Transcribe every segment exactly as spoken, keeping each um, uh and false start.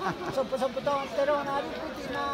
Samput-samput taon terong na di putih na.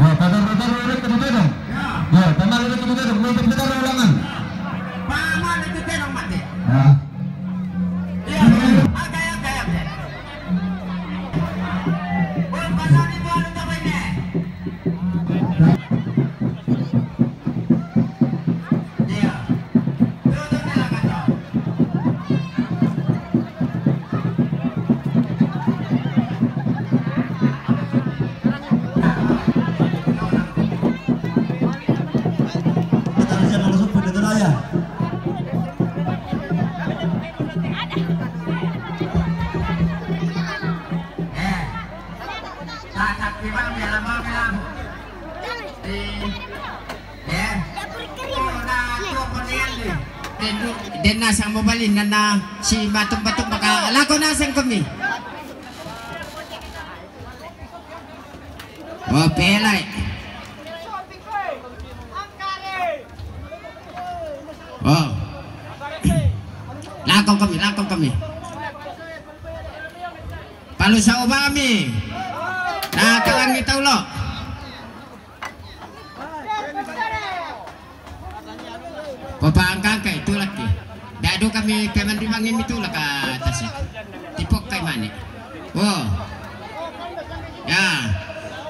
Ya, paman, paman, udah kita dong. Ya, paman, udah kita dong. Mau kita dong ulangan. Paman, itu terong mati. Ya. Iya, iya. Oke, oke, oke. Oh, paman, itu anu apa ini? Eh, tatap di bang, di alam bang, di alam. Di Den, den na sang mobali nana si matum-matum maka lako na sang kami. Oh, pelai. Oh. Lako kami, lako kami. Palu sa ubami. Na kalang kita ulo. Papa angkang kai tulak ki. Dadu kami peman di mangi mi tulak ka tasi. Tipok kai mani. Oh. Ya.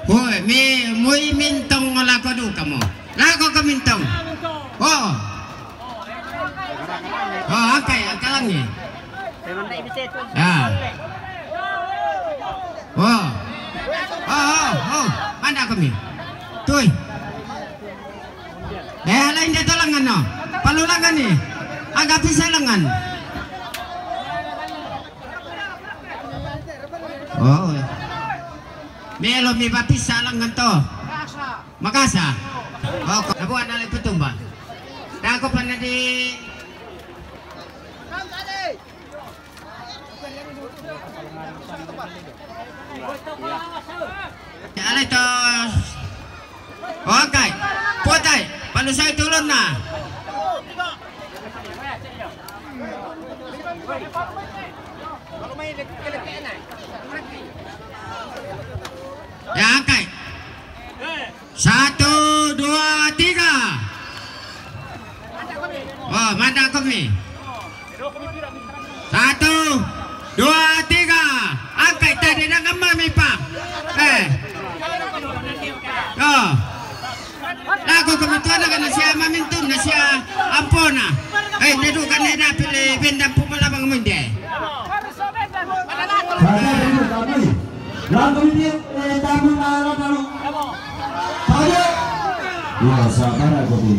Hoi, mi, mui mintong lako du kamu. Lako ke mintong. Oh. Oh, angkai, angkai langi. Ya. Oh. Oh, oh, oh. Manda kami. Tui. Eh, lain dia tu lengan no. Palu lengan ni. Agak pisah lengan. Oh. Melo mi bapisa lengan to. Makasa. Oh, ko nabuat na le petumba. Dako pana di. Alay to. Okai. Potai. Palusai tulun na. Ya, angkai. Satu, dua, tiga. Oh, manda kami. Satu, dua, tiga. Angkai tadi nak kemami pa. Eh. Oh. Lagu kami tuan nak na siya mamintun na siya ampona. Eh, nedu kan neda pilih bendang pumala bang mende. Lagu ini, eh, tamu ala tamu. Pada. Ya, sabar aku ni.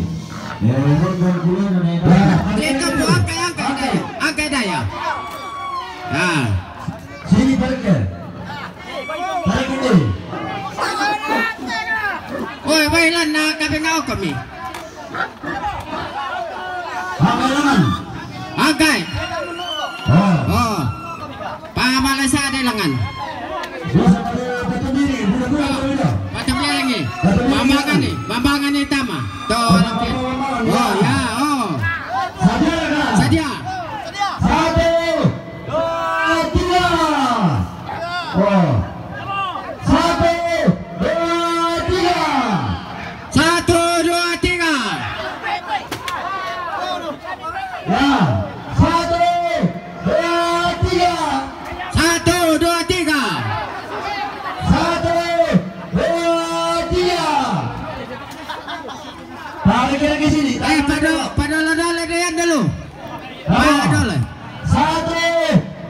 Eh, ini kan kuliah na neda. Dia kamu angkai, angkai daya. Angkai daya. Nah. Sini balik ya. Balik ini. Oi, baiklah, nak kami ngau kami. Angkai lengan. Angkai. Oh. Oh. Pamala sa ada lengan. Bisa pada batu diri, budak-budak berbeda. Batu diri ni. Batu diri. Bambangan ni, bambangan ni tama. Tu orang ke. Oh, ya, oh. Sadia kan? Sadia. Satu, dua, tiga. Oh. Satu, dua, tiga. Satu, dua, tiga. Ya. Satu, dua, tiga. Satu, dua, tiga. Satu, dua, tiga. Tarik lagi sini. Eh, pada, pada lo dole dia dulu. Pada dole. Satu,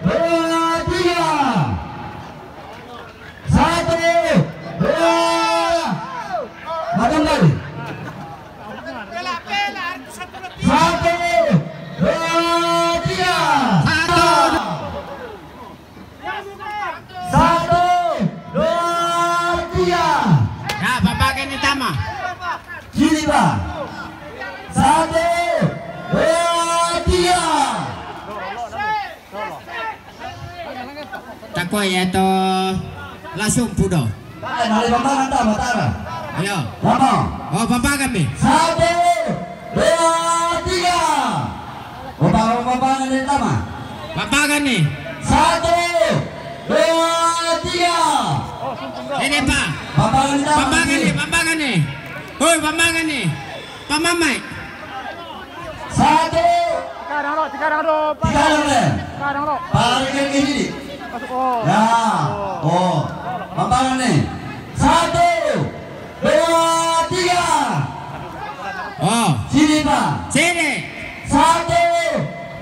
dua, tiga. Satu, dua. Makan tadi. Satu, dua, tiga. Satu, dua. Satu, dua, tiga. Ya, Bapak ini tama. Sini, Pak. Satu, dua, tiga. Tako ya to langsung pudo. Tahan, hari Bambang, tahan, tahan. Ayo. Bambang. Oh, Bambang kami. Satu, dua, tiga. Bambang, Bambang, ini pertama. Bambang ni. Satu, dua, tiga. Ini, Pak. Bambang ni, Bambang ni, Bambang ni. Hoi, Bambang ni. Pamamai. Satu. Tikarang lo, tikarang lo, Pak. Tikarang le. Tikarang lo. Paling ke sini. Masuk, oh. Ya. Oh. Bambang ni. Satu, dua, tiga. Oh. Sini, Pak. Sini. Satu,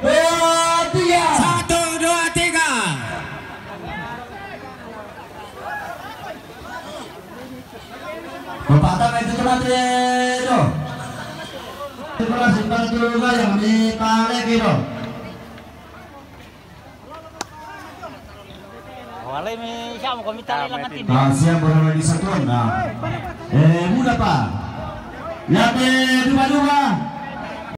dua, tiga. Satu, dua, tiga. Bapak tama itu cuma tu. Terima kasih, bantu juga yang di balik itu. Wale mi siamo ko mitali langan tini. Ah, siamo ko mitali langan tini. Nah. Eh, muda, Pak. Ya, dua-dua.